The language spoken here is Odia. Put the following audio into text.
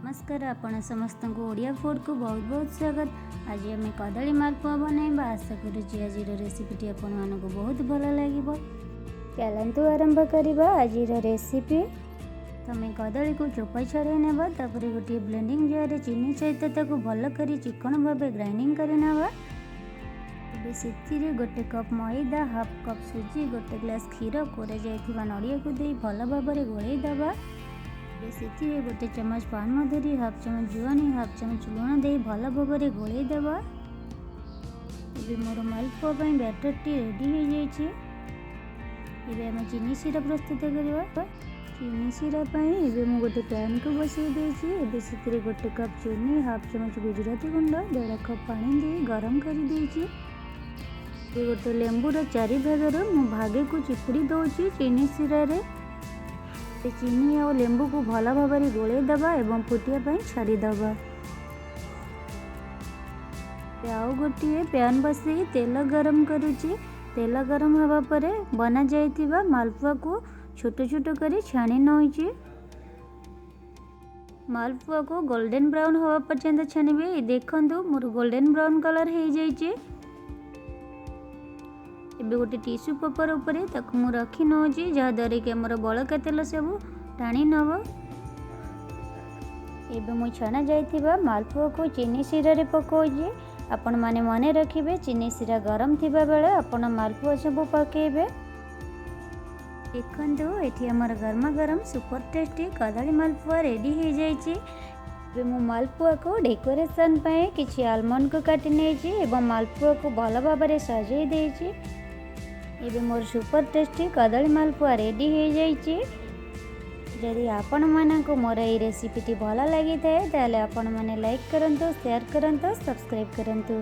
ନମସ୍କାର, ଆପଣ ସମସ୍ତଙ୍କୁ ଓଡ଼ିଆ ଫୁଡ଼କୁ ବହୁତ ବହୁତ ସ୍ୱାଗତ। ଆଜି ଆମେ କଦଳୀ ମାଲପୁଆ ବନାଇବା। ଆଶା କରୁଛି ଆଜିର ରେସିପିଟି ଆପଣମାନଙ୍କୁ ବହୁତ ଭଲ ଲାଗିବ। ଚାଲନ୍ତୁ ଆରମ୍ଭ କରିବା ଆଜିର ରେସିପି। ପ୍ରଥମେ କଦଳୀକୁ ଚୋପା ଛଡ଼ାଇ ନେବା। ତାପରେ ଗୋଟିଏ ବ୍ଲେଣ୍ଡିଂ ଜାରରେ ଚିନି ସହିତ ତାକୁ ଭଲ କରି ଚିକଣ ଭାବେ ଗ୍ରାଇଣ୍ଡିଂ କରି ନେବା। ଏବେ ସେଥିରେ 1 କପ୍ ମଇଦା, ହାଫ୍ କପ୍ ସୁଜି, 1 ଗ୍ଲାସ୍ କ୍ଷୀର, କୋରା ଯାଇଥିବା ନଡ଼ିଆକୁ ଦେଇ ଭଲ ଭାବରେ ଗୋଳେଇ ଦେବା। ଏବେ ସେଥିରେ 1 ଚାମଚ ପାନମଧୁରୀ, ହାଫ୍ ଚାମଚ ଜୁଆଣି, ହାଫ୍ ଚାମଚ ଲୁଣ ଦେଇ ଭଲ ଭାବରେ ଗୋଳେଇ ଦେବା। ଏବେ ମୋର ମାଲପୁଆ ପାଇଁ ବ୍ୟାଟରଟି ରେଡ଼ି ହୋଇଯାଇଛି। ଏବେ ଆମେ ଚିନି ଶିରା ପ୍ରସ୍ତୁତ କରିବା। ଚିନି ଶିରା ପାଇଁ ଏବେ ମୁଁ ଗୋଟେ ପ୍ୟାନ୍କୁ ବସାଇ ଦେଇଛି। ଏବେ ସେଥିରେ 1 କପ୍ ଚିନି, ହାଫ୍ ଚାମଚ ଗୁଜୁରାତି ଗୁଣ୍ଡ, ଦେଢ଼ କପ୍ ପାଣି ଦେଇ ଗରମ କରିଦେଇଛି। ଏବେ ଗୋଟେ ଲେମ୍ବୁର ଚାରି ଭାଗରୁ ମୁଁ ଭାଗେକୁ ଚିପୁଡ଼ି ଦେଉଛି ଚିନି ଶିରାରେ। ଚିନି ଆଉ ଲେମ୍ବୁକୁ ଭଲ ଭାବରେ ଗୋଳେଇ ଦେବା ଏବଂ ଫୁଟିବା ପାଇଁ ଛାଡ଼ିଦେବା। ଆଉ ଗୋଟିଏ ପ୍ୟାନ୍ ବସାଇ ତେଲ ଗରମ କରୁଛି। ତେଲ ଗରମ ହେବା ପରେ ବନାଯାଇଥିବା ମାଲପୁଆକୁ ଛୋଟ ଛୋଟ କରି ଛାଣି ନେଉଛି। ମାଲପୁଆକୁ ଗୋଲ୍ଡେନ୍ ବ୍ରାଉନ୍ ହେବା ପର୍ଯ୍ୟନ୍ତ ଛାଣିବେ। ଦେଖନ୍ତୁ, ମୋର ଗୋଲ୍ଡେନ୍ ବ୍ରାଉନ୍ କଲର୍ ହେଇଯାଇଛି। ଏବେ ଗୋଟେ ଟିସୁ ପେପର୍ ଉପରେ ତାକୁ ମୁଁ ରଖି ନେଉଛି, ଯାହାଦ୍ୱାରା କି ଆମର ବଳକା ତେଲ ସବୁ ଟାଣି ନେବ। ଏବେ ମୁଁ ଛଣା ଯାଇଥିବା ମାଲପୁଆକୁ ଚିନି ଶିରାରେ ପକାଉଛି। ଆପଣମାନେ ମନେ ରଖିବେ, ଚିନି ଶିରା ଗରମ ଥିବାବେଳେ ଆପଣ ମାଲପୁଆ ସବୁ ପକାଇବେ। ଦେଖନ୍ତୁ, ଏଠି ଆମର ଗରମା ଗରମ ସୁପର ଟେଷ୍ଟି କଦଳୀ ମାଲପୁଆ ରେଡ଼ି ହେଇଯାଇଛି। ଏବେ ମୁଁ ମାଲପୁଆକୁ ଡେକୋରେସନ୍ ପାଇଁ କିଛି ଆଲମଣ୍ଡକୁ କାଟି ନେଇଛି ଏବଂ ମାଲପୁଆକୁ ଭଲ ଭାବରେ ସଜେଇ ଦେଇଛି। ଏବେ ମୋର ସୁପର ଟେଷ୍ଟି କଦଳୀ ମାଲପୁଆ ରେଡ଼ି ହେଇଯାଇଛି। ଯଦି ଆପଣମାନଙ୍କୁ ମୋର ଏଇ ରେସିପିଟି ଭଲ ଲାଗିଥାଏ, ତାହେଲେ ଆପଣମାନେ ଲାଇକ୍ କରନ୍ତୁ, ସେୟାର କରନ୍ତୁ, ସବସ୍କ୍ରାଇବ୍ କରନ୍ତୁ।